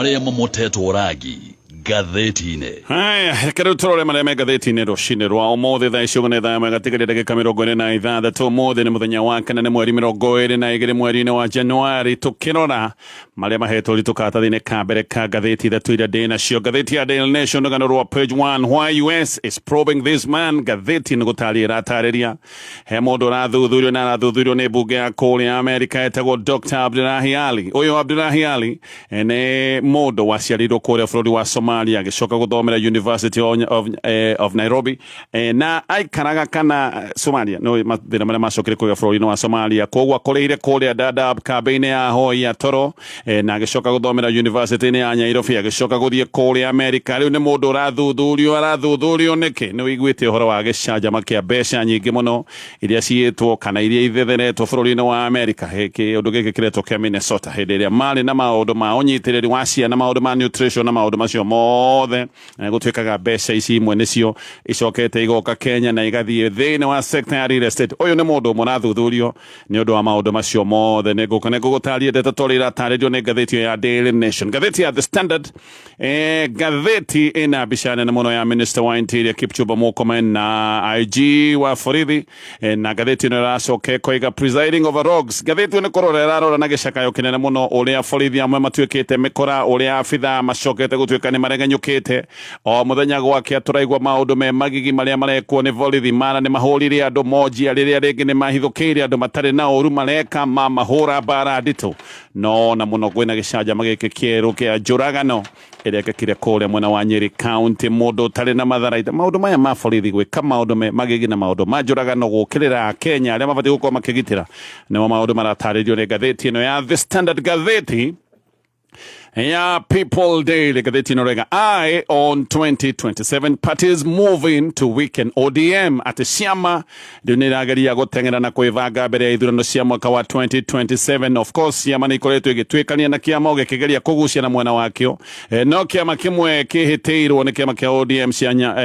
Marĩa mamotetwo rangi ngathĩti-inĩ. Haya, reke rĩu tũrore marĩa me ngathĩti-inĩ rũcinĩ rwa ũmũthĩ. Thaa ici ũguo nĩ thaa ĩmwe gatigaria ndagĩka 46. Ũmũthĩ nĩ mũthenya wa kana, nĩ mweri 22 mweri-inĩ wa Januari. Tũkĩrora marĩa mahetwo ũritũ karatathi-inĩ ka mbere ka ngathĩti ithatũ iria ndĩ nacio. Ngathĩti ya Daily Nation, rũgano rwa page 1, why US is probing this man. Ngathĩti nĩ gũtarĩria ĩratarĩria he mũndũ ũrathuthurio na arathuthurio nĩ mbunge ya kũrĩa Amerika etagwo Dr. Abdullahi Ali. Ũyũ Abdullahi Ali nĩ mũndũ waciarĩirwo kũrĩa bũrũri wa Somalia, agĩcoka gũthomera University of Nairobi, na aikaraga kana Somalia no mathĩna marĩa macokire kũrĩa bũrũri-inĩ wa Somalia, koguo akũrĩire kũrĩa Dadaab kambĩ-inĩ ya ahoi a toro, na agĩcoka gũthomera University-inĩ ya Nairobi, agĩcoka gũthiĩ kũrĩa Amerika. Rĩu nĩ mũndũ ũrathuthurio. Arathuthurio nĩkĩ? Nĩ ũiguĩte ũhoro wa gĩcanjama kĩa mbeca nyingĩ mũno iria ciĩtwo kana iria ithetheretwo bũrũri-inĩ wa Amerika, kĩũndũ gĩkĩ kĩretwo kĩa Minnesota, hĩndĩ ĩrĩa marĩ na maũndũ ma ũnyitĩrĩri wa ciana, maũndũ ma nutrition na maũndũ macio mothe. Gũtuĩkaga mbeca ici imwe nĩcio icokete igoka Kenya na igathiĩ thĩinĩ wa sector ya real estate. Ũyũ nĩ mũndũ ũmwe ũrathuthurio nĩ ũndũ wa maũndũ macio mothe. Nĩ ngũka nĩ ngũgũtaria ndeto ta ũrĩa iratarĩrio nĩ ngathĩti ĩyo ya Daily Nation. Ngathĩti ya The Standard, ngathĩti ĩna mbica nene mũno ya Minister wa Interior Kipchumba Murkomen na IG wa borithi, na ngathĩti ĩno ĩracoka ĩkoiga presiding over rogues. Ngathĩti ĩyo nĩ kũrora ĩrarora na gĩcakayo kĩnene mũno ũrĩa borithi amwe matuĩkĩte mĩkora, ũrĩa abithaa macokete gũtuĩka nĩ maregenyũkĩte. O mũthenya gwakĩa tũraigua maũndũ me magigi marĩa marekwo nĩ borithi. Mara nĩ mahũrire andũ monjia, rĩrĩa rĩngĩ nĩ mahithũkĩire andũ matarĩ na ũru, mareka mamahũra mbara nditũ. No na mũno kwĩna gĩcanjama gĩkĩ kĩerũ kĩa njũragano ĩrĩa ĩkĩkire kũrĩa mwena wa Nyeri County, mũndũ ũtarĩ na matharaita. Maũndũ maya ma borithi gwĩka maũndũ me magigi na maũndũ ma njũragano gũkĩrĩra Kenya arĩa mabatiĩ gũkorwo makĩgitĩra nĩmo maũndũ maratarĩrio nĩ ngathĩti ĩno ya The Standard. Ngathĩti ya People Daily, ngathĩti ĩno rega Eye on 2027, parties moving to weaken ODM, atĩ ciama rĩu nĩ irageria gũteng'era na kwĩbanga mbere ya ithurano cia mwaka wa 2027. Of course, ciama nĩ ikoretwo igĩtuĩkania na kĩama gĩkĩgeria kũgucia na mwena wakĩo, no kĩama kĩmwe kĩhĩtĩirwo nĩ kĩama kĩa ODM.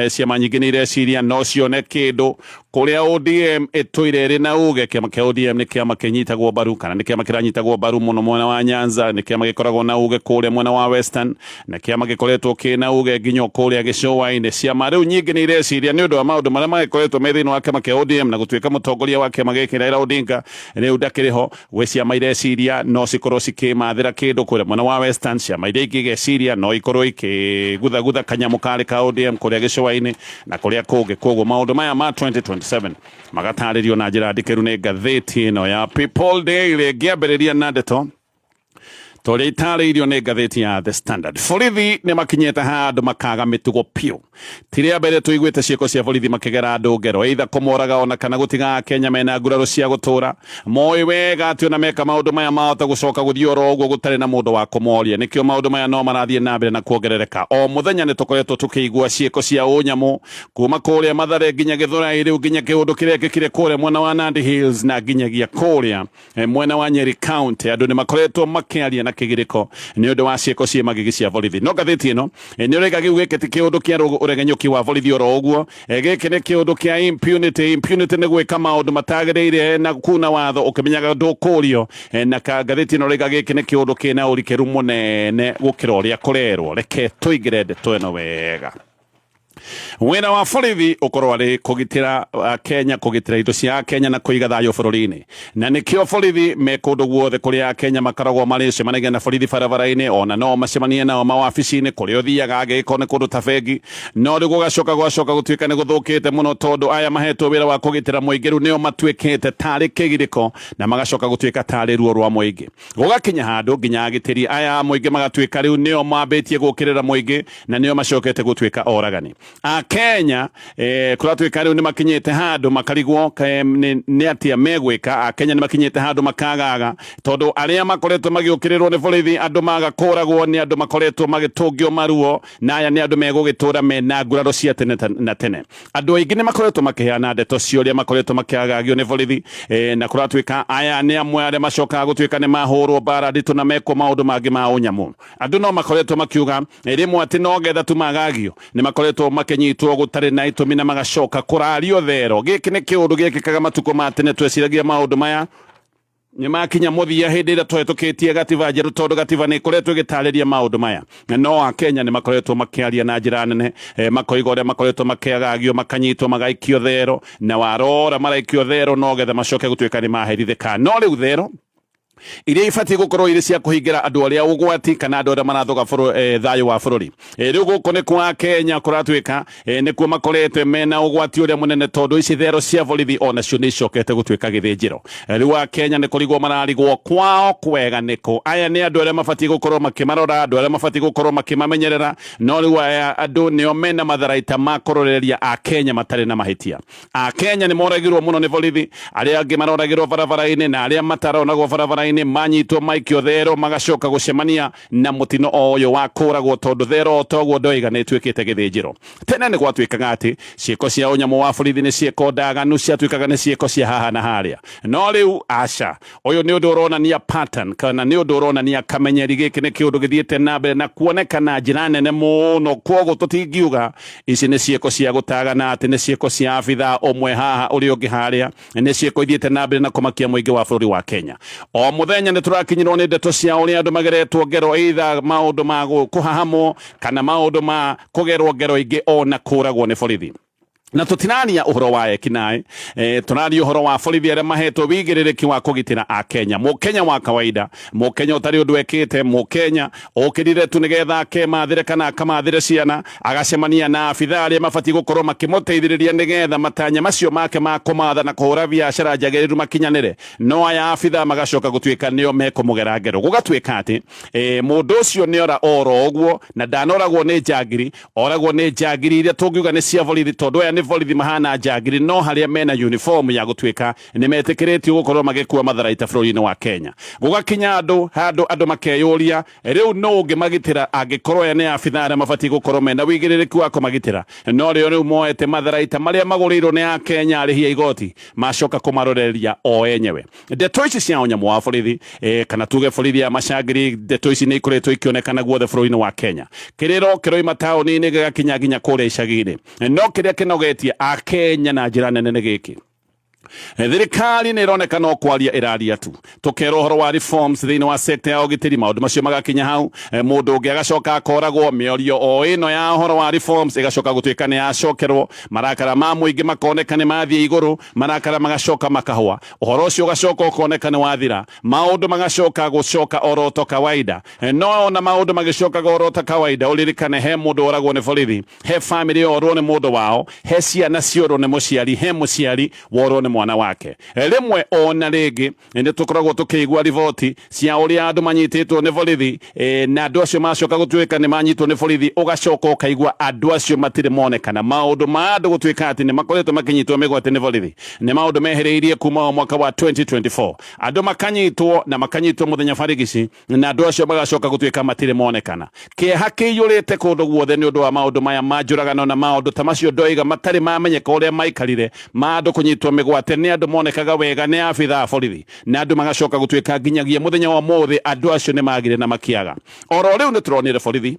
Ciama nyingĩ nĩ ireciria no cione kĩndũ kũrĩa ODM ĩtũire ĩrĩ na uge. Kĩama kĩa ODM nĩ kĩama kĩnyitagwo mbaru kana nĩ kĩama kĩranyitagwo mbaru mũno mwena wa Nyanza, nĩ kĩama gĩkoragwo na uge kũrĩa mwena wa Western, na kĩama gĩkoretwo kĩna uge nginya kũrĩa gĩcũa-inĩ. Ciama rĩu nyingĩ nĩ ireciria nĩ ũndũ wa maũndũ marĩa magĩkoretwo me thĩinĩ wa kĩama kĩa ODM na gũtuĩka mũtongoria wa kĩama gĩkĩ Raila Odinga rĩu ndakĩrĩ ho, gwĩ ciama ireciria no cikorwo cikĩmathĩra kĩndũ kũrĩa mwena wa Western. Ciama iria ingĩ igeciria no ikorwo ikĩguthagutha kanyamũ karĩ ka ODM kũrĩa gĩcũa-inĩ na kũrĩa kũngĩ. Koguo maũndũ maya ma 2027 magatarĩrio na njĩra ndikĩru nĩ ngathĩti ĩno ya People Daily. Ngĩambĩrĩria na ndeto torĩa itarĩirio nĩ ngathĩti ya The Standard, borithi nĩ makinyĩte handũ makaga mĩtugo piũ. Ti rĩa mbere tũiguĩte ciĩko cia borithi makĩgera andũ ngero, either kũmoraga ona kana gũtiga Akenya mena nguraro cia gũtũra. Moĩ wega atĩ ona meka maũndũ maya mahota gũcoka gũthiĩ oro ũguo gũtarĩ na mũndũ wa kũmoria. Nĩkĩo maũndũ maya no marathiĩ na mbere na kuongerereka. O mũthenya nĩ tũkoretwo tũkĩigua ciĩko cia ũnyamũ kuma kũrĩa Mathare nginya Gĩthũrai, rĩu nginya kĩũndũ kĩrekĩkire kũrĩa mwena wa Nandi Hills na nginyagia kũrĩa mwena wa Nyeri County. Andũ nĩ makoretwo makĩaria na kĩgirĩko nĩ ũndũ wa ciĩko ciĩ magigi cia borithi. No ngathĩti ĩno nĩ ũraiga gĩu gĩkĩ ti kĩũndũ kĩa ũregenyũki wa borithi oro ũguo, gĩkĩ nĩ kĩũndũ kĩa impunity. Impunity nĩ gwĩka maũndũ matagĩrĩire na kuna watho ũkĩmenyaga ndũkũrio. Na ngathĩti ĩno ũraiga gĩkĩ nĩ kĩũndũ kĩna ũrikĩru mũnene gũkĩra ũrĩa kũrerwo. Reke tũingĩre ndeto ĩno wega. Wĩra wa borithi ũkorwo arĩ kũgitĩra Kenya, kũgitĩra indo cia Kenya na kũiga thayũ bũrũri-inĩ, na nĩkĩo borithi me kũndũ guothe kũrĩa Kenya makoragwo marĩ. Cemanagia na borithi barabara-inĩ, ona no macemanie nao mawabici-inĩ kũrĩa ũthiaga, angĩgĩkorwo nĩ kũndũ ta bengi. No rĩu gũgacoka gwacoka gũtuĩka nĩ gũthũkĩte mũno, tondũ aya mahetwo wĩra wa kũgitĩra mũingĩ rĩu nĩo matuĩkĩte tarĩ kĩgirĩko na magacoka gũtuĩka tarĩ ruo rwa mũingĩ. Gũgakinya handũ nginya agitĩri aya a mũingĩ magatuĩka rĩu nĩo mambĩtie gũkĩrĩra mũingĩ na nĩo macokete gũtuĩka oragani a Kenya. Kũratuĩka rĩu nĩ makinyĩte handũ makarigwo nĩ atĩa megwĩka. A Kenya nĩ makinyĩte handũ makagaga, tondũ arĩa makoretwo magĩũkĩrĩrwo nĩ borithi, andũ maga kũragwo nĩ andũ makoretwo magĩtũngio maruo, na aya nĩ andũ megũgĩtũra mena nguraro cia tene na tene. Andũ aingĩ nĩ makoretwo makĩheana ndeto cia ũrĩa makoretwo makĩagagio nĩ borithi, na kũratuĩka aya nĩ amwe arĩa macokaga gũtuĩka nĩ mahũrwo mbara nditũ na mekwo maũndũ mangĩ ma ũnyamũ. Andũ no makoretwo makiuga rĩmwe atĩ no getha tu magagio, nĩ makoretwo makĩnyitwo gũtarĩ na itũmi na magacoka kũrario thero. Gĩkĩ nĩ kĩũndũ gĩekĩkaga matukũ ma tene. Tweciragia maũndũ maya Nĩ makinya mũthia hĩndĩ ĩrĩa tũhetũkĩtie gatiba njerũ, tondũ gatiba nĩ ĩkoretwo ĩgĩtarĩria maũndũ maya. No Akenya nĩ makoretwo makĩaria na njĩra nene, makoiga ũrĩa makoretwo makĩagagio, makanyitwo, magaikio thero, na warora maraikio thero no getha macoke gũtuĩka nĩ maherithĩka. No rĩu thero iria ibatiĩ gũkorwo irĩ cia kũhingĩra andũ arĩa ũgwati kana andũ arĩa marathoga thayũ wa bũrũri, rĩu gũkũ nĩ kwa Kenya kũratuĩka nĩkuo makoretwo mena ũgwati ũrĩa mũnene, tondũ ici thero cia borithi onacio nĩ icokete gũtuĩka gĩthĩnjĩro. Rĩu Akenya nĩ kũrigwo mararigwo kwao kwega nĩkũ. Aya nĩ andũ arĩa mabatiĩ gũkorwo makĩmarora, andũ arĩa mabatiĩ gũkorwo makĩmamenyerera, no rĩu aya andũ nĩo mena matharaita ma kũroreria Akenya matarĩ na mahĩtia. Akenya nĩ moragirwo mũno nĩ borithi, arĩa angĩ maroragirwo barabara-inĩ, na arĩa mataronagwo barabara-inĩ manyitwo maikio thero magacoka gũcemania na mũtino o ũyũ wa kũragwo, tondũ thero o toguo ndoiga nĩ ĩtuĩkĩte gĩthĩnjĩro. Tene nĩ gwatuĩkaga atĩ ciĩko cia ũnyamũ wa borithi nĩ ciĩko ndaganu, ciatuĩkaga nĩ ciĩko cia haha na harĩa, no rĩu aca. Ũyũ nĩ ũndũ ũronania pattern, kana nĩ ũndũ ũronania kamenyeri. Gĩkĩ nĩ kĩũndũ gĩthiĩte na mbere na kuoneka na njĩra nene mũno, kwoguo tũtingiuga ici nĩ ciĩko cia gũtagana, atĩ nĩ ciĩko cia abithaa ũmwe haha ũrĩa ũngĩ harĩa. Nĩ ciĩko ithiĩte na mbere na kũmakia mũingĩ wa bũrũri wa Kenya. O mũthenya nĩ tũrakinyĩrwo nĩ ndeto cia ũrĩa andũ mageretwo ngero, either maũndũ ma kũhahamwo kana maũndũ ma kũgerwo ngero ingĩ, ona kũragwo nĩ borithi. Na tũtirania ũhoro wa ekinaĩ, tũraria ũhoro wa borithi arĩa mahetwo wĩigĩrĩrĩki wa kũgitĩra Akenya. Mũkenya wa kawaida, Mũkenya ũtarĩ ũndũ ekĩte, Mũkenya ũkĩrire tu nĩgetha akemathĩre kana akamathĩre ciana, agacemania na abithaa arĩa mabatiĩ gũkorwo makĩmũteithĩrĩria nĩgetha matanya macio make ma kũmatha na kũhũra biacara njagĩrĩru makinyanĩre. No aya abithaa magacoka gũtuĩka nĩo mekũmũgera ngero, gũgatuĩka atĩ mũndũ ũcio nĩora oro ũguo, na ndanoragwo nĩ njangiri, oragwo nĩ njangiri iria tũngiuga nĩ cia borithi, tondũ aya nĩ borithi mahana njangiri, no harĩa mena uniform ya gũtuĩka nĩ metĩkĩrĩtio gũkorwo magĩkua matharaita bũrũri-inĩ wa Kenya. Gũgakinya andũ handũ andũ makeyũria, rĩu nũ ũngĩmagitĩra angĩkorwo aya nĩ abithaa arĩa mabatiĩ gũkorwo mena wĩigĩrĩrĩki wa kũmagitĩra, no rĩo rĩu moete matharaita marĩa magũrĩirwo nĩ Akenya arĩhi a igoti, macoka kũmaroreria o enyewe. Ndeto ici cia ũnyamũ wa borithi, kana tuge borithi ya macangiri, ndeto ici nĩ ikoretwo ikĩonekana guothe bũrũri-inĩ wa Kenya. Kĩrĩro kĩroima taũni-inĩ gĩgakinya nginya kũrĩa icagi-inĩ. No kĩrĩa kĩnogetie Akenya na njĩra nene nĩ gĩkĩ: thirikari nĩ ĩroneka no kwaria ĩraria tu, tũkerwo ũhoro wa reforms thĩinĩ wa sector ya ũgitĩri, maũndũ macio magakinya hau, mũndũ ũngĩ agacoka akoragwo, mĩorio o ĩno ya ũhoro wa reforms ĩgacoka gũtuĩka nĩ yacokerwo, marakara ma mũingĩ makoneka nĩ mathiĩ igũrũ, marakara magacoka makahũa, ũhoro ũcio ũgacoka ũkoneka nĩ wathira, maũndũ magacoka gũcoka oro ta kawaida. No ona maũndũ magĩcokaga oro ta kawaida, ũririkane he mũndũ oragwo nĩ borithi, he family yorwo nĩ mũndũ wao, he ciana ciorwo nĩ mũciari, he mũciari worwo nĩ mwana wake. Rĩmwe ona rĩngĩ nĩ tũkoragwo tũkĩigua riboti cia ũrĩa andũ manyitĩtwo nĩ borithi, na andũ acio macoka gũtuĩka nĩ manyitwo nĩ borithi, ũgacoka ũkaigua andũ acio matirĩ monekana. Maũndũ ma andũ gũtuĩka atĩ nĩ makoretwo makĩnyitwo mĩgwate nĩ borithi nĩ maũndũ mehereirie kuma o mwaka wa 2024. Andũ makanyitwo na makanyitwo mũthenya barigici, na andũ acio magacoka gũtuĩka matirĩ monekana. Kĩeha kĩiyũrĩte kũndũ guothe nĩ ũndũ wa maũndũ maya ma njũragano na maũndũ ta macio ndoiga matarĩ mamenyeka ũrĩa maikarire, ma andũ kũnyitwo mĩgwate nĩ andũ monekaga wega nĩ abithaa a borithi, na andũ magacoka gũtuĩka nginyagia mũthenya wa ũmũthĩ andũ acio nĩ magire na makiaga. Oro rĩu nĩ tũronire borithi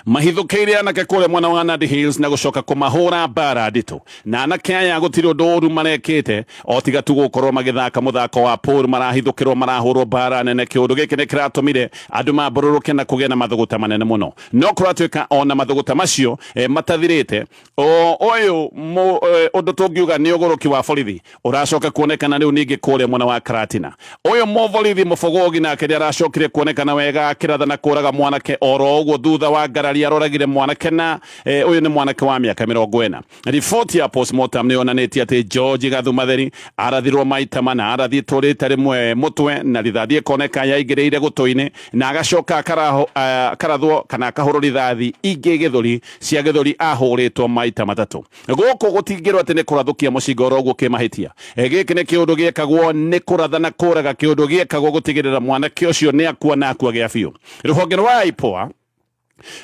mahithũkĩire anake kũrĩa mwena wa Nandi Hills na gũcoka kũmahũra mbara nditũ, na anake aya gũtirĩ ũndũ ũru marekĩte o tiga tu gũkorwo magĩthaka mũthako wa pool. Marahithũkĩrwo, marahũrwo mbara nene. Kĩũndũ gĩkĩ nĩ kĩratũmire andũ mambũrũrũke na kũgĩa na mathũgũta manene mũno. No kũratuĩka ona mathũgũta macio matathirĩte, o ũyũ ũndũ tũngiuga nĩ ũgũrũki wa borithi ũracoka kuonekana rĩu ningĩ kũrĩa mwena wa Karatina. Ũyũ mũborithi mũbogogi nake nĩ aracokire kuonekana wega akĩratha na kũraga mwanake oro ũguo thutha wa ngarari. Aroragire mwanake na ũyũ nĩ mwanake wa mĩaka 40. Riboti ya postmortem nĩ yonanĩtie atĩ George Gathumatheri arathirwo maita mana, arathitwo rita rĩmwe mũtwe na rithathi ĩkoneka yaingĩrĩire gũtũ-inĩ, na agacoka akarathwo kana akahũrwo rithathi ingĩ gĩthũri cia gĩthũri, ahũrĩtwo maita matatũ. Gũkũ gũtingĩrwo atĩ nĩ kũrathũkia mũcinga oro ũguo kĩmahĩtia. Gĩkĩ nĩ kĩũndũ gĩekagwo nĩ kũratha na kũraga, kĩũndũ gĩekagwo gũtigĩrĩra mwanake ũcio nĩ akua na akua gĩa biũ. Rũhonge rwa IPOA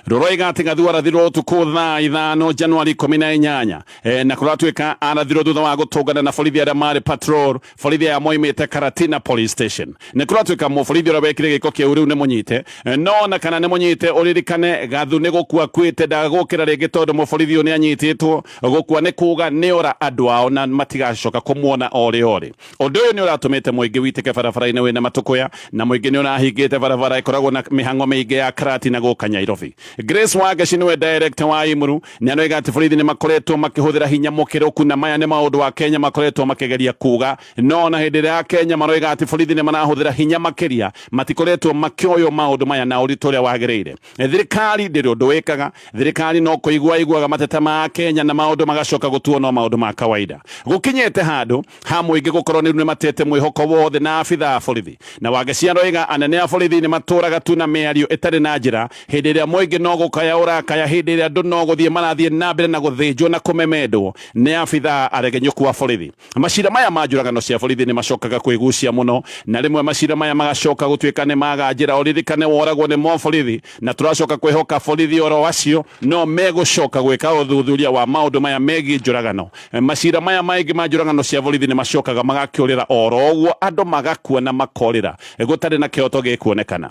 Rũroiga atĩ Gathu arathirwo ũtukũ thaa 5 Januari 18, na kũratuĩka arathirwo thutha wa gũtũngana na borithi arĩa marĩ patrol, borithi aya moimĩte Karatina Police Station. Nĩ kũratuĩka mũborithi ũrĩa wekire gĩko kĩu rĩu nĩ mũnyite, no ona kana nĩ mũnyite, ũririkane Gathu nĩ gũkua akuĩte, ndagũkĩra rĩngĩ tondũ mũborithi ũyũ nĩ anyitĩtwo. Gũkua nĩ kuga nĩ ora andũ ao na matigacoka kũmuona orĩ orĩ. Ũndũ ũyũ nĩ ũratũmĩte mũingĩ witĩke barabara-inĩ wĩna matũkũya, na mũingĩ nĩ ũrahingĩte barabara ĩkoragwo na mĩhang'o mĩingĩ ya Karatina gũka Nyairobi. Grace Wangeci nĩwe director wa Imuru, nĩ aroiga atĩ borithi nĩ makoretwo makĩhũthĩra hinya mũkĩrũku, na maya nĩ maũndũ a Kenya makoretwo makĩgeria kuga, no ona hĩndĩ ĩrĩa Akenya maroiga atĩ borithi nĩ marahũthĩra hinya makĩria, matikoretwo makĩoywo maũndũ maya na ũritũ ũrĩa wagĩrĩire. Thirikari ndĩrĩ ũndũ ĩkaga. Thirikari no kũigua iguaga mateta ma Kenya na maũndũ magacoka gũtuo no maũndũ ma kawaida. Gũkinyĩte handũ ha mũingĩ gũkorwo nĩ matete mwĩhoko wothe na abitha a borithi. Na Wangeci aroiga anene a borithi nĩ matũraga tu na mĩario ĩtarĩ na njĩra, hĩndĩ ĩrĩa mũingĩ no gũkaya ũrakaya, hĩndĩ ĩrĩa andũ no gũthiĩ marathiĩ na mbere na gũthĩnjwo na kũmemendwo nĩ abitha aregenyũku a borithi. Macira maya ma njũragano cia borithi nĩ macokaga kwĩgucia mũno, na rĩmwe macira maya magacoka gũtuĩka nĩ maga njĩra. Ũririkane woragwo nĩ moborithi, na tũracoka kwĩhoka borithi oro acio no megũcoka gwĩka ũthuthuria wa maũndũ maya megiĩ njũragano. Macira maya maingĩ ma njũragano cia borithi nĩ macokaga magakĩũrĩra oro ũguo, andũ magakua na makorĩra gũtarĩ na kĩhoto gĩkuonekana.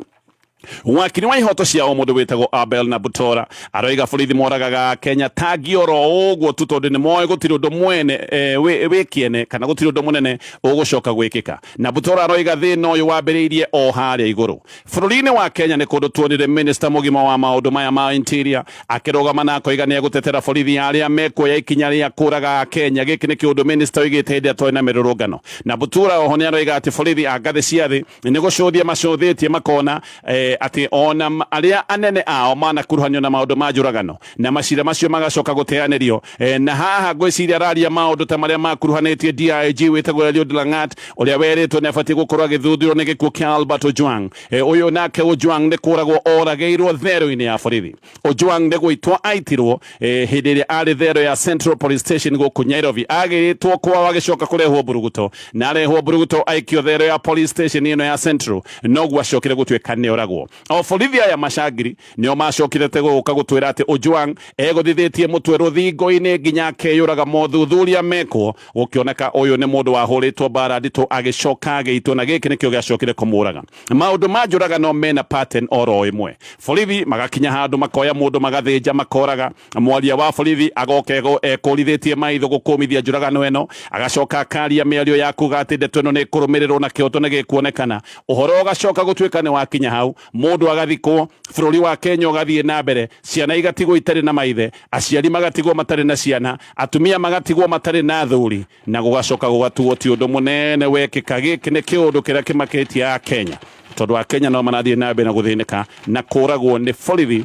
Wakiri wa ihoto cia ũmũndũ wĩtagwo Abel na Butora aroiga borithi moragaga Kenya tangi oro ũguo tu tondũ nĩ moĩ gũtirĩ ũndũ mwene wĩ kĩene kana gũtirĩ ũndũ mũnene ũgũcoka gwĩkĩka. Na Butora aroiga thĩna ũyũ wambĩrĩirie o harĩa igũrũ. Bũrũri-inĩ wa Kenya nĩ kũndũ tuonire minister mũgima wa maũndũ maya ma interior akĩrũgama na akoiga nĩ egũtetera borithi arĩa mekuoya ikinya rĩa kũraga Kenya. Gĩkĩ nĩ kĩũndũ minister oigĩte hĩndĩ ĩrĩa twarĩ na mĩrũrũngano. Na Butura oho nĩ aroiga atĩ borithi a ngathĩ cia thĩ nĩ gũcũthia macũthĩtie makona atĩ ona arĩa anene ao manakuruhanio na maũndũ ma njũragano, na macira macio magacoka gũteanĩrio. Na haha ngwĩciria araria maũndũ ta marĩa makuruhanĩtie DIG wĩtagwo Eliud Langat, ũrĩa werĩtwo nĩ abatiĩ gũkorwo agĩthuthurio nĩ gĩkuũ kĩa Albert Ojwang. Ũyũ nake Ojwang nĩ kũragwo oragĩirwo therũ-inĩ ya borithi. Ojwang nĩ gũitwo aitirwo hĩndĩ ĩrĩa arĩ thero ya Central Police Station gũkũ Nairobi. Agĩrĩtwo kwao agĩcoka kũrehwo Mburuguto, na arehwo Mburuguto aikio thero ya police station ĩno ya Central, noguo acokire gũtuĩka nĩ oragwo. O borithi aya macangiri nĩo macokire te gũka gũtwĩra atĩ Ojwang egũthithĩtie mũtwe rũthingo-inĩ nginya akeyũraga. Mothuthuria mekwo gũkĩoneka ũyũ nĩ mũndũ wahũrĩtwo mbara nditũ agĩcoka agĩitwo, na gĩkĩ nĩkĩo gĩacokire kũmũraga. Maũndũ ma njũragano mena pattern oro ĩmwe. Borithi magakinya handũ makoya mũndũ magathĩnja makoraga. Mwaria wa borithi agoka ekũrithĩtie maitho gũkũmithia njũragano ĩno, agacoka akaria mĩario ya kuga atĩ ndeto ĩno nĩ ĩkũrũmĩrĩrwo na kĩhoto nĩ gĩkuonekana. Ũhoro ũgacoka gũtuĩka nĩ wakinya hau, mũndũ agathikwo, bũrũri wa Kenya ũgathiĩ na mbere, ciana igatigwo itarĩ na maithe, aciari magatigwo matarĩ na ciana, atumia magatigwo matarĩ na athuri, na gũgacoka gũgatuo ti ũndũ mũnene wekĩka. Gĩkĩ nĩ kĩũndũ kĩrĩa kĩmakĩtie Akenya, tondũ Akenya no marathiĩ na mbere na gũthĩnĩka na kũragwo nĩ borithi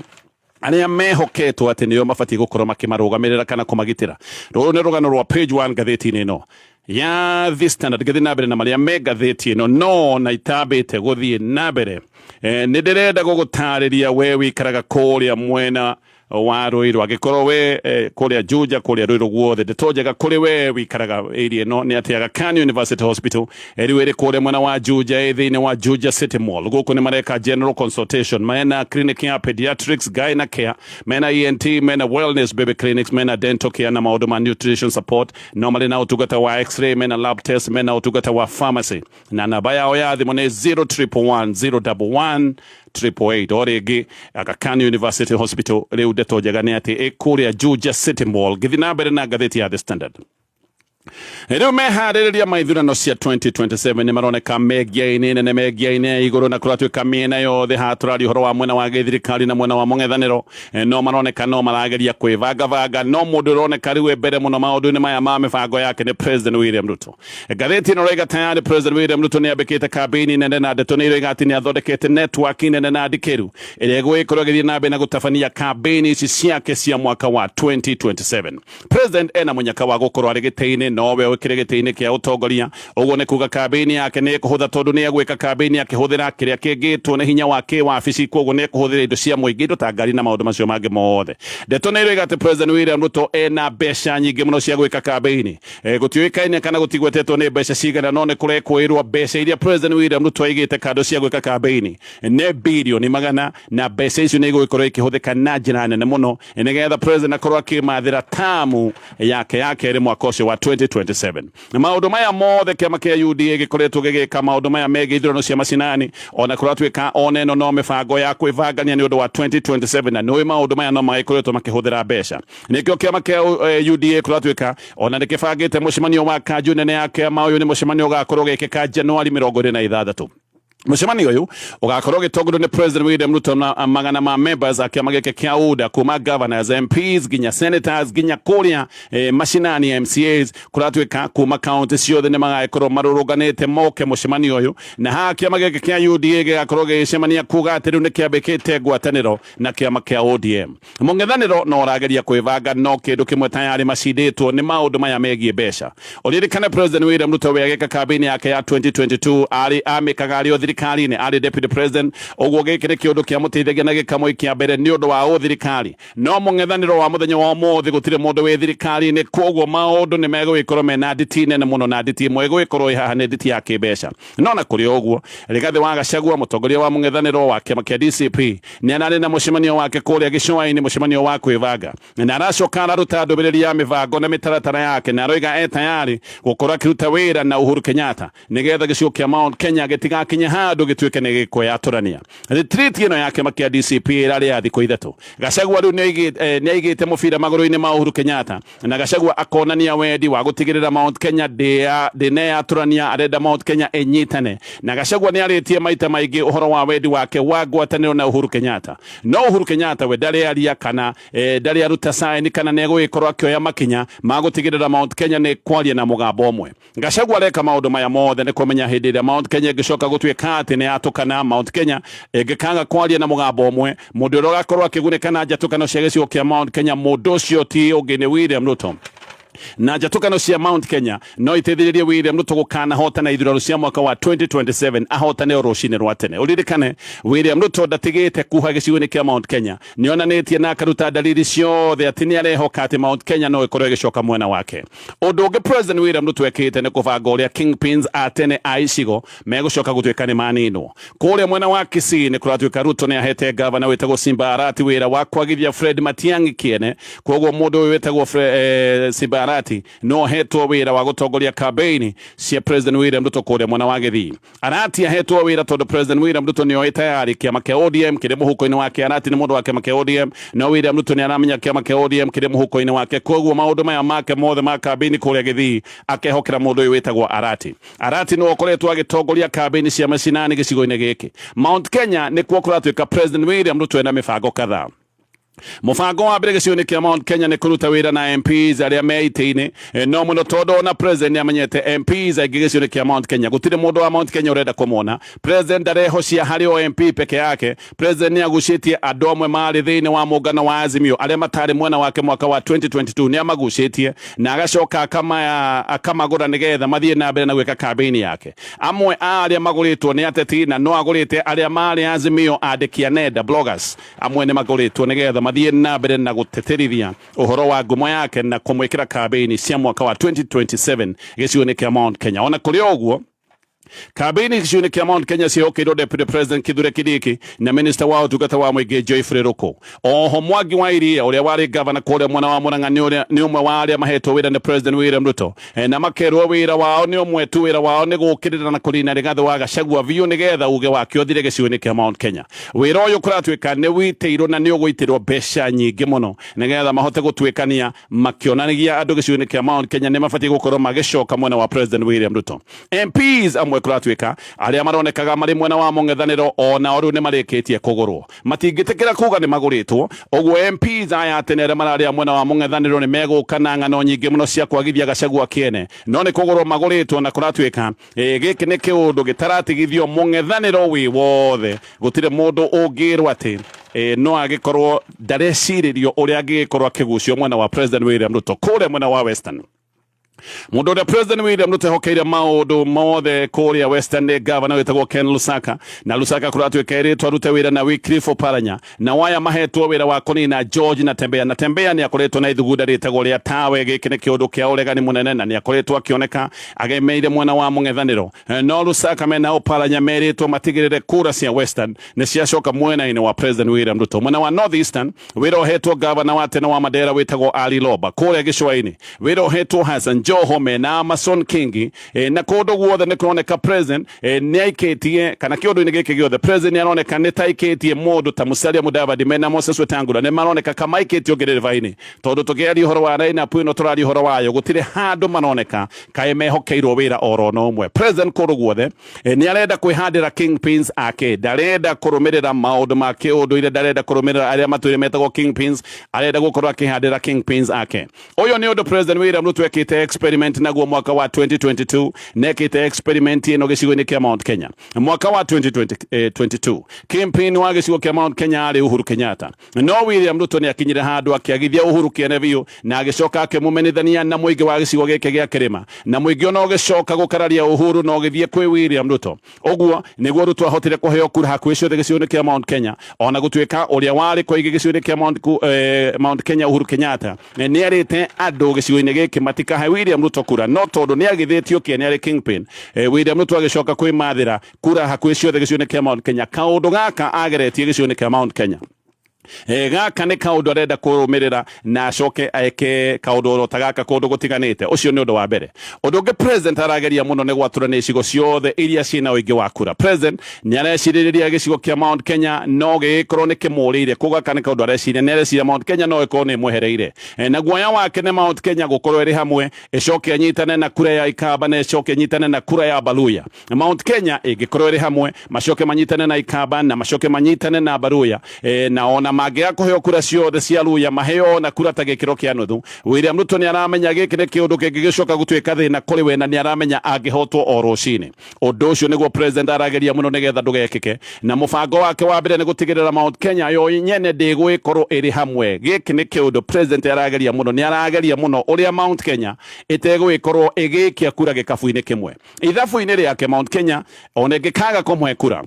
arĩa mehoketwo atĩ nĩo mabatiĩ gũkorwo makĩmarũgamĩrĩra kana kũmagitĩra. Rũrũ nĩ rũgano rwa page 1 ngathĩti-inĩ ĩno ya The Standard. Ngĩthiĩ na mbere na marĩa me ngathĩti ĩno, no na itambĩte gũthiĩ na mbere, nĩ ndĩrenda gũgũtarĩria we wĩikaraga kũrĩa mwena wa Ruiru, angĩkorwo we kũrĩa Juja, kũrĩa Ruiru guothe, ndeto njega kũrĩ we wĩikaraga area ĩno nĩ atĩ Aga Khan University Hospital rĩu ĩrĩ kũrĩa mwena wa Juja, ĩ thĩinĩ wa Juja City Mall. Gũkũ nĩ mareka general consultation, mena clinic ya pediatrics, gyna care, mena ENT, mena wellness baby clinics, mena dental care na maũndũ ma nutrition support, no marĩ na ũtungata wa x-ray, mena lab test, mena ũtungata wa pharmacy, na namba yao ya thimũ nĩ 0111 011 888. O rĩngĩ, Aga Khan University Hospital rĩu ndeto njega nĩ atĩ ĩ kũrĩa Juja City Mall. Ngĩthiĩ na mbere na ngathĩti ya The Standard, rĩu meharĩrĩria ma ithurano cia 2027 nĩ maroneka mengia-inĩ nene, mengia-inĩ ya igũrũ, na kũratuĩka mĩena yothe haha tũraria ũhoro wa mwena wa gĩthirikari na mwena wa mũng'ethanĩro, no maroneka no marageria kwĩbangabanga, no mũndũ ũroneka rĩu e mbere mũno maũndũ-inĩ maya ma mĩbango yake nĩ President William Ruto. Ngathĩti ĩno ĩroiga tayarĩ President William Ruto nĩ ambĩkĩte kambĩini nene, na ndeto nĩ iroiga atĩ nĩ athondekete network nene na ndikĩru ĩrĩa ĩgũgĩkorwo ĩgĩthiĩ na mbere na gũtabania kambĩini ici ciake cia mwaka wa 2027. President ena mũnyaka wa gũkorwo arĩ gĩtĩ-inĩ. Nowe ũkĩrĩ gĩtĩ-inĩ kĩa ũtongoria. Ũguo nĩ kuga kambĩini yake nĩ ĩkũhũtha, tondũ nĩ egwĩka kambĩini akĩhũthĩra kĩrĩa kĩngĩtwo nĩ hinya wa kĩwabici. Koguo nĩ ekũhũthĩra indo cia mũingĩ, indo ta ngari na maũndũ macio mangĩ mothe. Ndeto nĩ iroiga atĩ President William Ruto ena mbeca nyingĩ mũno cia gwĩka kambĩini. Gũtiũĩkaine kana gũtigwetetwo nĩ mbeca cigana, no nĩ kũrekũĩrwo mbeca iria President William Ruto aigĩte kando cia gwĩka kambĩini nĩ birioni magana, na mbeca icio nĩ igũgĩkorwo ikĩhũthĩka na njĩra nene mũno nĩgetha President akorwo akĩmathĩra tamu yake ya kerĩ mwaka ũcio wa 2027. Na maũndũ maya mothe kĩama kĩa UDA gĩkoretwo gĩgĩka maũndũ maya megiĩ ithurano cia macinani, ona kũratuĩka ona ĩno no mĩbango ya kwĩbangania nĩ ũndũ wa 2027, na nĩũĩ maũndũ maya no magĩkoretwo makĩhũthĩra mbeca. Nĩkĩo kĩama kĩa UDA kũratuĩka ona nĩ kĩbangĩte mũcemanio wa kanjũ nene ya kĩama. Ũyũ nĩ mũcemanio ũgakorwo ũgĩkĩka Januari 26. Mũcemanio ũyũ ũgakorwo ũgĩtongorio nĩ President William Ruto na magana ma members a kĩama gĩkĩ kĩa UDA, kuma governors, MPs nginya senators, nginya kũrĩa macinani MCAs. Kũratuĩka kuma county ciothe nĩ magagĩkorwo marũrũnganĩte moke mũcemanio ũyũ, na haha kĩama gĩkĩ kĩa UDA gĩgakorwo gĩgĩcemania kuga atĩ rĩu nĩ kĩambĩkĩte ngwatanĩro na kĩama kĩa ODM. Mũng'ethanĩro no ũrageria kwĩbanga, no kĩndũ kĩmwe tayarĩ macindĩtwo nĩ maũndũ maya megiĩ mbeca. Ũririkane President William Ruto we agĩka kambĩini yake ya 2022 arĩ amĩkaga arĩ o thirikari-inĩ, arĩ deputy president. Ũguo gĩkĩ nĩ kĩũndũ kĩamũteithagia na gĩkamũikia mbere nĩ ũndũ wa ũthirikari. No mũng'ethanĩro wa mũthenya wa ũmũthĩ gũtirĩ mũndũ wĩ thirikari-inĩ, koguo maũndũ nĩ megũgĩkorwo mena nditi nene mũno, na nditi ĩmwe ĩgũgĩkorwo ĩ haha nĩ nditi ya kĩmbeca. No na kũrĩ ũguo, Rigathĩ wa Gachagua, mũtongoria wa mũng'ethanĩro wa kĩama kĩa DCP, nĩ ararĩ na mũcemanio wake kũrĩa gĩcũa-inĩ, mũcemanio wa kwĩbanga, na aracoka araruta ndũmĩrĩri ya mĩbango na mĩtaratara yake, na aroiga e tayari gũkorwo akĩruta wĩra na Uhuru Kenyatta nĩgetha gĩcigo kĩa Mount Kenya gĩtigakinye handũ gĩtuĩke nĩ gĩkwĩyatũrania. Retreat ĩno ya kĩama kĩa DCP ĩrarĩ ya thikũ 3. Gachagua rĩu nĩ aigĩte mũbira magũrũ-inĩ ma Uhuru Kenyatta, na Gachagua akonania wendi wa gũtigĩrĩra Mount Kenya ndĩneyatũrania, arenda Mount Kenya ĩnyitane. Na Gachagua nĩ arĩtie maita maingĩ ũhoro wa wendi wake wa ngwatanĩro na Uhuru Kenyatta, no Uhuru Kenyatta we ndarĩ aria kana ndarĩ aruta sign kana nĩ egũgĩkorwo akĩoya makinya ma gũtigĩrĩra Mount Kenya nĩ kwaria na mũgambo ũmwe. Gachagua areka maũndũ maya mothe nĩ kũmenya hĩndĩ ĩrĩa Mount Kenya ĩngĩcoka gũtuĩka atĩ nĩ yatũkana, Mount Kenya ĩngĩkaga kwaria na mũgambo ũmwe, mũndũ ũrĩa ũgakorwo akĩgunĩka na njatũkano cia gĩcigo kĩa Mount Kenya, mũndũ ũcio ti ũngĩ nĩ William Ruto. Na njatũkano cia Mount Kenya no iteithĩrĩrie William Ruto gũkanahotana ithurano cia mwaka wa 2027, ahotane o rũcinĩ rwa tene. Ũririkane William Ruto ndatigĩte kuha gĩcigo-inĩ kĩa Mount Kenya, nĩ onanĩtie na akaruta dalili ciothe atĩ nĩ arehoka atĩ Mount Kenya no ĩkorwo ĩgĩcoka mwena wake. Ũndũ ũngĩ President William Ruto ekĩte nĩ kũbanga ũrĩa kingpins a tene a icigo megũcoka gũtuĩka nĩ maninwo. Kũrĩa mwena wa Kisii nĩ kũratuĩka Ruto nĩ ahete gavana wĩtagwo Simba Arati wĩra wa kwagithia Fred Matiang'i kĩene. Koguo mũndũ ũyũ wĩtagwo Simba Arati no ahetwo wĩra wa gũtongoria campaign cia President William Ruto kũrĩa mwena wa Gĩthii. Arati ahetwo wĩra tondũ President William Ruto nĩ oĩ tayari kĩama kĩa ODM kĩrĩ mũhuko-inĩ wake. Arati nĩ mũndũ wa kĩama kĩa ODM, no William Ruto nĩ aramenya kĩama kĩa ODM kĩrĩ mũhuko-inĩ wake. Koguo maũndũ maya make mothe ma kambĩini kũrĩa Gĩthii akehokera mũndũ ũyũ wĩtagwo Arati. Arati nĩwe ũkoretwo agĩtongoria kambĩini cia macinani gĩcigo-inĩ gĩkĩ. Mount Kenya nĩkuo kũratuĩka President William Ruto ena mĩbango kadhaa. Mũbango wa mbere gĩcigo-inĩ kĩa Mount Kenya nĩ kũruta wĩra na MPs arĩa me itĩ-inĩ, no mũno tondũ ona president nĩ amenyete MPs aingĩ gĩcigo-inĩ kĩa Mount Kenya. Gũtirĩ mũndũ wa Mount Kenya ũrenda kũmona. President ndarehocia harĩ o MP peke yake. President nĩ agucĩtie andũ amwe marĩ thĩinĩ wa mũngano wa Azimio arĩa matarĩ mwena wake mwaka wa 2022, nĩ amagucĩtie na agacoka akamagũra nĩgetha mathiĩ na mbere na gwĩka campaign yake. Amwe a arĩa magũrĩtwo nĩ ateti, na no agũrĩte arĩa marĩ Azimio, andĩki a nenda, bloggers amwe nĩ magũrĩtwo nĩgetha mathiĩ na mbere na gũteterithia ũhoro wa ngumo yake na kũmwĩkĩra campaign cia mwaka wa 2027 gĩcigo-inĩ kĩa Mount Kenya. Ona kũrĩ o ũguo, kambĩini gĩcigo-inĩ kĩa Mount Kenya ciĩhokeirwo Deputy President Kithure Kindiki na Minister wa ũtungata wa mũingĩ Geoffrey Ruku. Oho Mwangi wa Iria ũrĩa warĩ gavana kũrĩa mwena wa Murang'a nĩ ũmwe wa arĩa mahetwo wĩra nĩ President William Ruto, na makerwo wĩra wao nĩ ũmwe tu, wĩra wao nĩ gũkĩrĩra na kũnina Rigathĩ wa Gachagua biũ nĩgetha uge wake ũthire gĩcigo-inĩ kĩa Mount Kenya. Wĩra ũyũ kũratuĩka nĩ witĩirwo na nĩ ũgũitĩrwo mbeca nyingĩ mũno nĩgetha mahote gũtuĩkania makĩonanagia andũ gĩcigo-inĩ kĩa Mount Kenya nĩ mabatiĩ gũkorwo magĩcoka mwena wa President William Ruto. MPs amwe kũratuĩka arĩa maronekaga marĩ mwena wa mũng'ethanĩro o nao rĩu nĩ marĩkĩtie kũgũrwo, matingĩtĩkĩra kuga nĩ magũrĩtwo. Ũguo MPs aya tene arĩa mararĩa mwena wa mũng'ethanĩro nĩ megũka na ng'ano nyingĩ mũno cia kwagithia Gachagua kĩene, no nĩ kũgũrwo magũrĩtwo, na kũratuĩka gĩkĩ nĩ kĩũndũ gĩtaratigithio mũng'ethanĩro wĩ wothe. Gũtirĩ mũndũ ũngĩrwo atĩ no agĩkorwo ndarecirĩrio ũrĩa angĩgĩkorwo akĩgucio mwena wa President William Ruto kũrĩa mwena wa Western. Mundu uria President William Ruto ehokeire maundu mothe kuria Western ni governor witagwo Ken Lusaka, na Lusaka kuratuika iritwa arute wira na Wycliffe Oparanya, na waya mahetwo wira wa kunina George Natembeya. Natembeya ni akoretwo na ithugunda ritagwo ria tawe. Giki ni kiundu kia uregani munene na ni akoretwo akioneka agemeire mwena wa mung'ethaniro. No Lusaka mena Oparanya meritwo matigirire kura cia Western ni ciacoka mwena-ini wa President William Ruto. Mwena wa North Eastern wira uhetwo governor wa tene wa Mandera witagwo Ali Loba. Kuria gicũa-ini wira uhetwo Hassan Joho mena Amason Kingi. Na kundu guothe ni kuroneka president ni aikitie kana kiundu-ini giki giothe president ni aroneka ni taikitie mundu ta Musalia Mudavadi mena Moses Wetangula, ni maroneka kamaikitio ngerereva-ini, tondu tukiaria uhoro wa lineup ino turaria uhoro wayo gutire handu maroneka kaĩ mehokeirwo wĩra oro no ũmwe. President kũndũ guothe nĩ arenda kwĩhandĩra kingpins ake, ndarenda kũrũmĩrĩra maũndũ ma kĩũndũire, ndarenda kũrũmĩrĩra arĩa matũire metagwo kingpins, arenda gũkorwo akĩhandĩra kingpins ake. Ũyũ nĩ ũndũ President William Ruto ekĩte experiment naguo mwaka wa 2022, na ekĩte experiment ĩno gĩcigo-inĩ kĩa Mount Kenya. Mwaka wa 2022 kingpin wa gĩcigo kĩa Mount Kenya arĩ Uhuru Kenyatta, no William Ruto nĩ akinyire handũ akĩagithia Uhuru kĩene biũ na agĩcoka akĩmũmenithania na mũingĩ wa gĩcigo gĩkĩ gĩa kĩrĩma, na mũingĩ ona ũgĩcoka gũkararia Uhuru na ũgĩthiĩ kwĩ William Ruto. Ũguo nĩguo Ruto ahotire kũheo kura hakuhĩ ciothe gĩcigo-inĩ kĩa Mount Kenya, ona gũtuĩka ũrĩa warĩ kwa ingĩ gĩcigo-inĩ kĩa Mount Kenya Uhuru Kenyatta nĩ arĩte andũ gĩcigo-inĩ gĩkĩ matikahe William Ruto kura, no tondũ nĩ agithĩtio kĩene arĩ kingpin, William Ruto agĩcoka kwĩmathĩra kura hakuhĩ ciothe gĩcigo-inĩ kĩa Mount Kenya. Kaũndũ gaka ageretie gĩcigo-inĩ kĩa Mount Kenya, gaka nĩ kaũndũ arenda kũrũmĩrĩra na acoke eke kaũndũ oro ta gaka kũndũ gũtiganĩte. Ũcio nĩ ũndũ wa mbere. Ũndũ ũngĩ president arageria mũno nĩ gwatũrania icigo ciothe iria ciĩna ũingĩ wa kura. President nĩ arecirĩrĩria gĩcigo kĩa Mount Kenya no gĩgĩkorwo nĩ kĩmũrĩire. Kũu gaka nĩ kaũndũ areciria, nĩ areciria Mount Kenya no ĩkorwo nĩ ĩmwehereire. Na guoya wake nĩ Mount Kenya gũkorwo ĩrĩ hamwe, ĩcoke anyitane na kura ya Ikamba na ĩcoke ĩnyitane na kura ya Baluya. Mount Kenya ĩngĩkorwo ĩrĩ hamwe, macoke manyitane na Ikamba na macoke manyitane na Baluya, na ona mangĩaga kũheo kura ciothe cia Luya, maheo na kura ta gĩkĩro kĩa nuthu, William Ruto nĩ aramenya gĩkĩ nĩ kĩũndũ kĩngĩgĩcoka gũtuĩka thĩna kũrĩ we na nĩ aramenya angĩhotwo o rũcinĩ. Ũndũ ũcio nĩguo president arageria mũno nĩgetha ndũgekĩke, na mũbango wake wa mbere nĩ gũtigĩrĩra Mount Kenya yo nyene ndĩgũgĩkorwo ĩrĩ hamwe. Gĩkĩ nĩ kĩũndũ president arageria mũno, nĩ arageria mũno ũrĩa Mount Kenya ĩtegũgĩkorwo ĩgĩikia kura gĩkabu-inĩ kĩmwe. Ithabu-inĩ rĩake Mount Kenya ona ĩngĩkaga kũmũhe kura,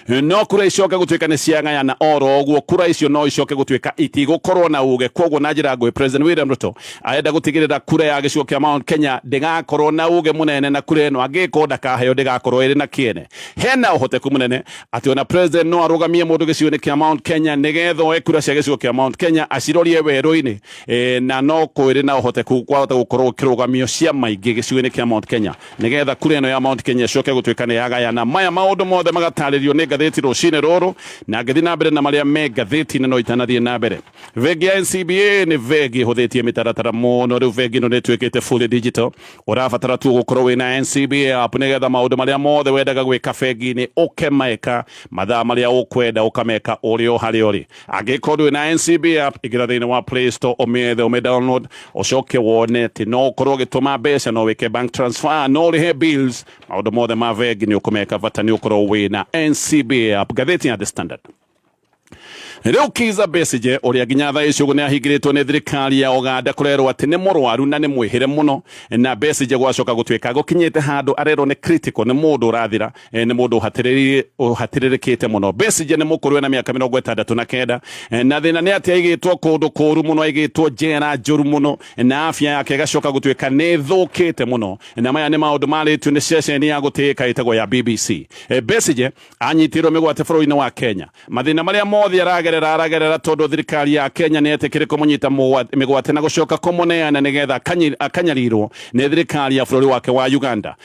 no kura icoke gutuika ni ciagayana oro uguo, kura icio no icoke gutuika itigũkorwo na uge. Koguo na njĩra nguhĩ, President William Ruto arenda gutigĩrĩra kura ya gĩcigo kĩa Mount Kenya ndĩgakorwo na uge mũnene, na kura ĩno angĩkorwo ndakaheo ndĩgakorwo ĩrĩ na kĩene. Hena ũhoteku mũnene atĩ ona president no arũgamie mũndũ gĩcigo-inĩ kĩa Mount Kenya nĩgetha oe kura cia gĩcigo kĩa Mount Kenya acirorie werũ-inĩ, na no kwĩrĩ na ũhoteku kwahota gũkorwo gũkĩrũgamio ciama ingĩ gĩcigo-inĩ kĩa Mount Kenya nĩgetha kura ĩno ya Mount Kenya ĩcoke gũtuĩka nĩ yagayana. Maya maũndũ mothe magatarĩrio nĩ ngathĩti rũcinĩ rũrũ, na ngĩthiĩ na mbere na marĩa me ngathĩti-inĩ. No itanathiĩ na mbere, bengi ya NCBA nĩ bengi ĩhũthĩtie mĩtaratara mũno. Rĩu bengi ĩno nĩ ĩtuĩkĩte fully digital. Ũrabatara tu gũkorwo wĩna NCBA app nĩgetha maũndũ marĩa mothe wendaga gwĩka bengi-inĩ ũkemeka mathaa marĩa ũkwenda, ũkameka ũrĩ o harĩa ũrĩ. Angĩkorwo ndũrĩ na NCBA app, ingĩra thĩinĩ wa Play Store, ũmĩethe, ũmĩ download, ũcoke wone atĩ no ũkorwo ũgĩtũma mbeca, no wĩke bank transfer, no ũrĩhe bills, maũndũ mothe ma bengi nĩ ũkũmeka, bata nĩ ũkorwo wĩna NCBA app. Ngathĩti ya The Standard. Rĩu Kizza Besigye ũrĩa nginya thaa ici ũguo nĩ ahingĩrĩtwo nĩ thirikari ya Uganda, kũrerwo atĩ nĩ mũrwaru na nĩ mwĩhĩre mũno, na Besigye gwacoka gũtuĩka gũkinyĩte handũ arerwo nĩ critical, nĩ mũndũ ũrathira, nĩ mũndũ ũhatĩrĩrĩkĩte mũno. Besigye nĩ mũkũrũ ena mĩaka 69, na thĩna nĩ atĩ aigĩtwo kũndũ kũru mũno, aigĩtwo njera njũru mũno, na afya yake ĩgacoka gũtuĩka nĩ ĩthũkĩte mũno, na maya nĩ maũndũ marĩtio nĩ ceceni ya gũtĩĩka ĩtagwo ya BBC. Besigye anyitirwo mĩgwate bũrũri-inĩ wa Kenya. Mathĩna marĩa mothe aragerera tondũ thirikari ya Kenya nĩ etĩkĩre kũmũnyita mĩgwate na gũcoka kũmũneana nĩgetha akanyarirwo nĩ thirikari ya bũrũri wake wa Uganda.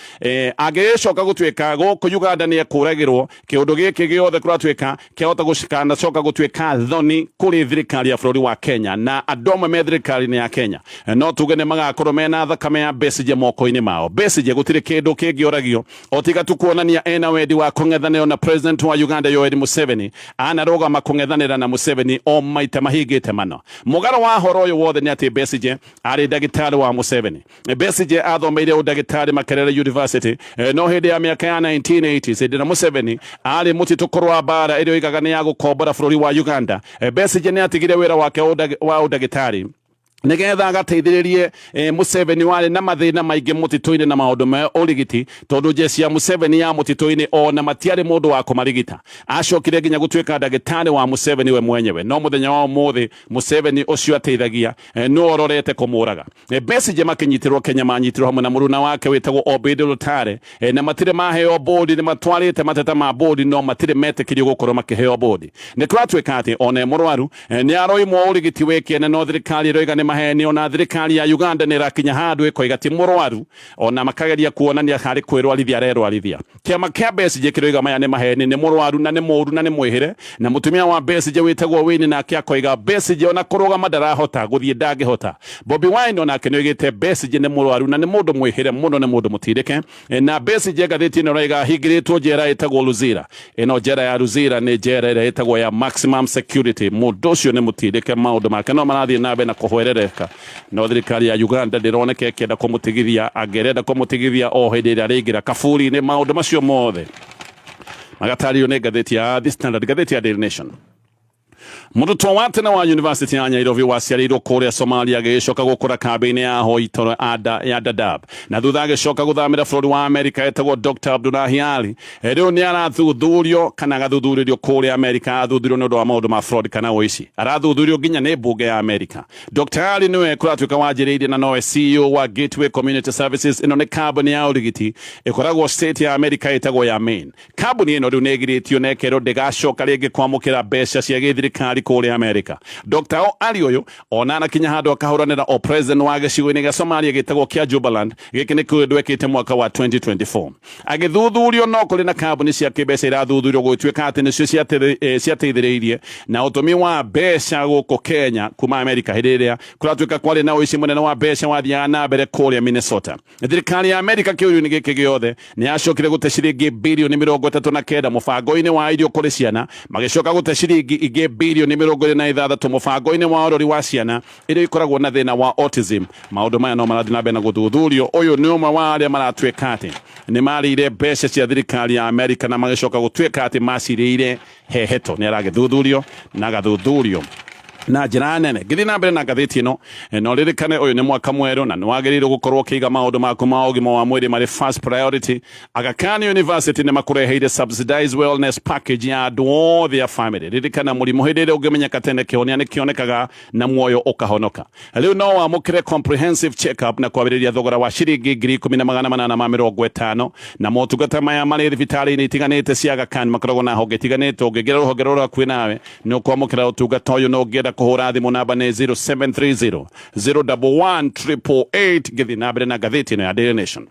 Angĩgĩcoka gũtuĩka gũkũ Uganda nĩ ekũragĩrwo, kĩũndũ gĩkĩ gĩothe kũratuĩka kĩahota gũcikanacoka gũtuĩka thoni kũrĩ thirikari ya bũrũri wa Kenya, na andũ amwe me thirikari-inĩ ya Kenya no tuge nĩ magakorwo mena thakame ya Besigye moko-inĩ mao. Besigye gũtirĩ kĩndũ kĩngĩoragio o tiga tu kuonania ena wendi wa kũng'ethanĩra na president wa Uganda Yoweri Museveni. Anarũgama kũng'ethanĩra na Museveni o maita mahingĩte mano. Mũgaro wa horo ũyũ wothe nĩ atĩ Besigye arĩ ndagĩtarĩ wa Museveni. Besigye athomeire ũndagĩtarĩ Makerere University, no hĩndĩ ya mĩaka ya 1980s, hĩndĩ ĩrĩa Museveni arĩ mũtitũ kũrũa mbara ĩrĩa oigaga nĩ ya gũkombora bũrũri wa Uganda, Besigye nĩ atigire wĩra wake wa ũndagĩtarĩ. Nigetha agateithĩrĩrie Museveni warĩ na mathĩna maingĩ mũtitũ-inĩ na maũndũ ma ũrigiti, tondũ jeshi ya Museveni ya mũtitũ-inĩ ona matiarĩ mũndũ wa kũmarigita. Acokire nginya gũtuĩka ndagĩtarĩ wa Museveni we mwenyewe, no mũthenya wa ũmũthĩ Museveni ũcio ateithagia nĩwe ũrorete kũmũraga. Besigye makĩnyitĩrwo Kenya manyitirwo hamwe na mũruna wake wĩtagwo Obeid Lutale, na matirĩ maheo bũndi. Nĩ matwarĩte mateta ma bũndi no matirĩ metĩkĩrio gũkorwo makĩheo bũndi. Nĩ kũratuĩka atĩ ona e mũrwaru nĩ aroimwo ũrigiti wĩ kĩene, no thirikari ĩroiga nĩ maheni. Ona thirikari ya Uganda nĩ ĩrakinya handũ ĩkoiga ti mũrwaru, ona makageria kuonania harĩ kwĩrwarithia arerwarithia. Kĩama kĩa Besigye kĩroiga maya nĩ maheni, nĩ mũrwaru na nĩ mũru na nĩ mwĩhĩre. Na mũtumia wa Besigye wĩtagwo Winnie nake akoiga Besigye ona kũrũgama ndarahota, gũthiĩ ndangĩhota. Bobi Wine onake nĩ oigĩte Besigye nĩ mũrwaru na nĩ mũndũ mwĩhĩre mũno, nĩ mũndũ mũtindĩke. Na Besigye ngathĩti ĩno ĩroiga ahingĩrĩtwo njera ĩtagwo Luzira. Ĩno njera ya Luzira nĩ njera ĩrĩa ĩtagwo ya maximum security. Mũndũ ũcio nĩ mũtindĩke, maũndũ make no marathiĩ na mbere na kũhwerereka, no thirikari ya Uganda ndĩroneka ĩkĩenda kũmũtigithia. Angĩrenda kũmũtigithia o hĩndĩ ĩrĩa arĩingĩra kaburi-inĩ. Maũndũ macio mothe magatarĩrio nĩ ngathĩti ya The Standard. Ngathĩti ya Daily Nation: Mũrutwo wa tene wa University ya Nairobi waciarĩirwo kũrĩa Somalia agĩgĩcoka gũkũra kambĩ-inĩ ya ahoi toro ya Dadaab na thutha agĩcoka gũthamĩra bũrũri wa Amerika etagwo Dr. Abdullahi Ali, rĩu nĩ arathuthurio kana agathuthurĩrio kũrĩa Amerika, athuthurio nĩ ũndũ wa maũndũ ma fraud kana ũici. Arathuthurio nginya nĩ mbunge ya Amerika. Dr. Ali nĩwe kũratuĩka wanjĩrĩirie na nowe CEO wa Gateway Community Services. Ĩno nĩ kambuni ya ũrigiti ĩkoragwo state ya Amerika ĩtagwo ya Maine. Kambuni ĩno rĩu nĩ ĩgirĩtio na ĩkerwo ndĩgacoka rĩngĩ kwamũkĩra mbeca cia gĩthirikari kũrĩa Amerika. Dr. O Ali ũyũ ona anakinya handũ akahũranĩra o president wa gĩcigo-inĩ gĩa Somalia gĩtagwo kĩa Jubaland. Gĩkĩ nĩ kĩũndũ ekĩte mwaka wa 2024. Agĩthuthurio, no kũrĩ na kambuni cia kĩmbeca irathuthurio gũgĩtuĩka atĩ nĩcio ciateithĩrĩirie na ũtũmi wa mbeca gũkũ Kenya kuma Amerika hĩndĩ ĩrĩa kũratuĩka kwarĩ na ũici mũnene wa mbeca wathiaga na mbere kũrĩa Minnesota. Thirikari ya Amerika kĩũrio-inĩ gĩkĩ gĩothe nĩ yacokire gũte ciringi birioni 39 mũbango-inĩ wa irio kũrĩ ciana, magĩcoka gũte ciringi ingĩ birioni 26 mũbango-inĩ wa ũrori wa ciana iria ikoragwo na thĩna wa autism. Maũndũ maya no marathiĩ na mbere na gũthuthurio. Ũyũ nĩ ũmwe wa arĩa maratuĩka atĩ nĩ marĩire mbeca cia thirikari ya Amerika na magĩcoka gũtuĩka atĩ macirĩire heheto. Nĩ aragĩthuthurio na agathuthurio na njĩra nene. Ngĩthiĩ na mbere na ngathĩti ĩno, no ririkane ũyũ nĩ mwaka mwerũ na nĩ wagĩrĩirwo gũkorwo ũkĩiga maũndũ maku ma ũgima wa mwĩrĩ marĩ first priority. Aga Khan University nĩ makũreheire subsidized wellness package ya andũ othe a family. Ririkana mũrimũ hĩndĩ ĩrĩa ũngĩmenyeka tene, kĩhonia nĩ kĩonekaga na muoyo ũkahonoka. Rĩu no wamũkĩre comprehensive check-up na kwambĩrĩria thogora wa ciringi 10,850, na motungata maya marĩ thibitarĩ-inĩ itiganĩte cia Aga Khan. Makoragwo na honge itiganĩte. Ũngĩingĩra rũhonge rũrĩa rũhakuhĩ nawe nĩ ũkwamũkĩra ũtungata ũyũ, na ũngĩenda kũhũra thimũ namba nĩ 0730 011 888. Ngĩthiĩ na mbere na ngathĩti ĩno ya Daily Nation,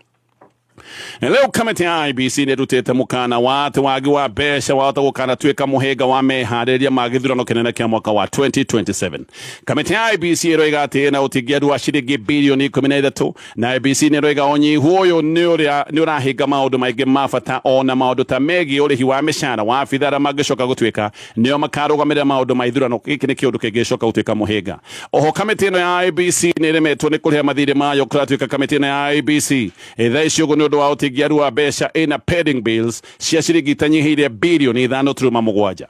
rĩu kamĩtĩ ya IEBC nĩ ĩrutĩte mũkana wa atĩ wagi wa mbeca wahota gũkanatuĩka mũhĩnga wa meharĩrĩria ma gĩthurano kĩnene kĩa mwaka wa 2027. Kamĩtĩ ya IEBC ĩroiga atĩ ĩna ũtingiaru wa ciringi birioni 13, na IEBC nĩ ĩroiga ũnyihu ũyũ nĩ ũrahinga maũndũ maingĩ ma bata, ona maũndũ ta megiĩ ũrĩhi wa mĩcara wa abitha arĩa mangĩcoka gũtuĩka nĩo makarũgamĩrĩra maũndũ ma ithurano. Gĩkĩ nĩ kĩũndũ kĩngĩcoka gũtuĩka mũhĩnga. Oho kamĩtĩ ĩno ya IEBC nĩ ĩremetwo nĩ kũrĩha mathirĩ mayo. Kũratuĩka kamĩtĩ ĩno ya IEBC thaa ici ũguo nĩ ũndũ wa ũtingiaru wa mbeca ĩna pending bills cia ciringi itanyihĩire birioni 5.7.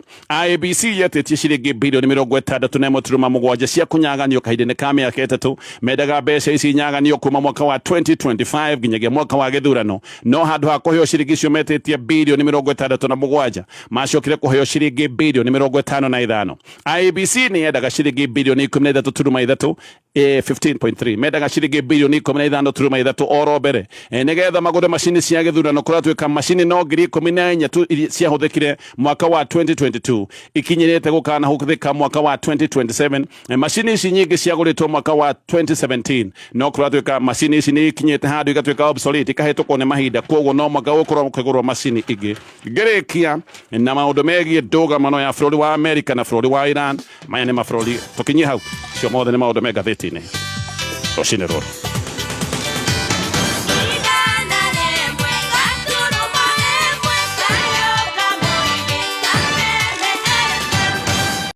IEBC yetĩtie ciringi birioni 61.7 cia kũnyaganio kahinda-inĩ ka mĩaka 3. Mendaga mbeca ici nyaganio kuma mwaka wa 2025 nginyagia mwaka wa gĩthurano, no handũ ha kũheo ciringi icio metĩtie birioni 67 macokire kũheo ciringi birioni 55. IEBC nĩ yendaga ciringi birioni 13.3, 15.3, mendaga ciringi birioni 15.3 oro mbere nĩgetha magũre macini cia gĩthurano. Kũratuĩka macini no 14,000 tu iria ciahũthĩkire mwaka wa 2022 ikinyĩrĩte gũkanahũthĩka mwaka wa 2027. Macini ici nyingĩ ciagũrĩtwo mwaka wa 2017, no kũratuĩka macini ici nĩ ikinyĩte handũ igatuĩka obsolete, ikahĩtũkwo nĩ mahinda, koguo no mwaka gũkorwo gũkĩgũrwo macini ingĩ. Ngĩrĩkia na maũndũ megiĩ ndũgamano ya bũrũri wa Amerika na bũrũri wa Iran. Maya nĩ mabũrũri tũkinyie hau, cio mothe nĩ maũndũ me ngathĩti-inĩ rũcinĩ rũrũ.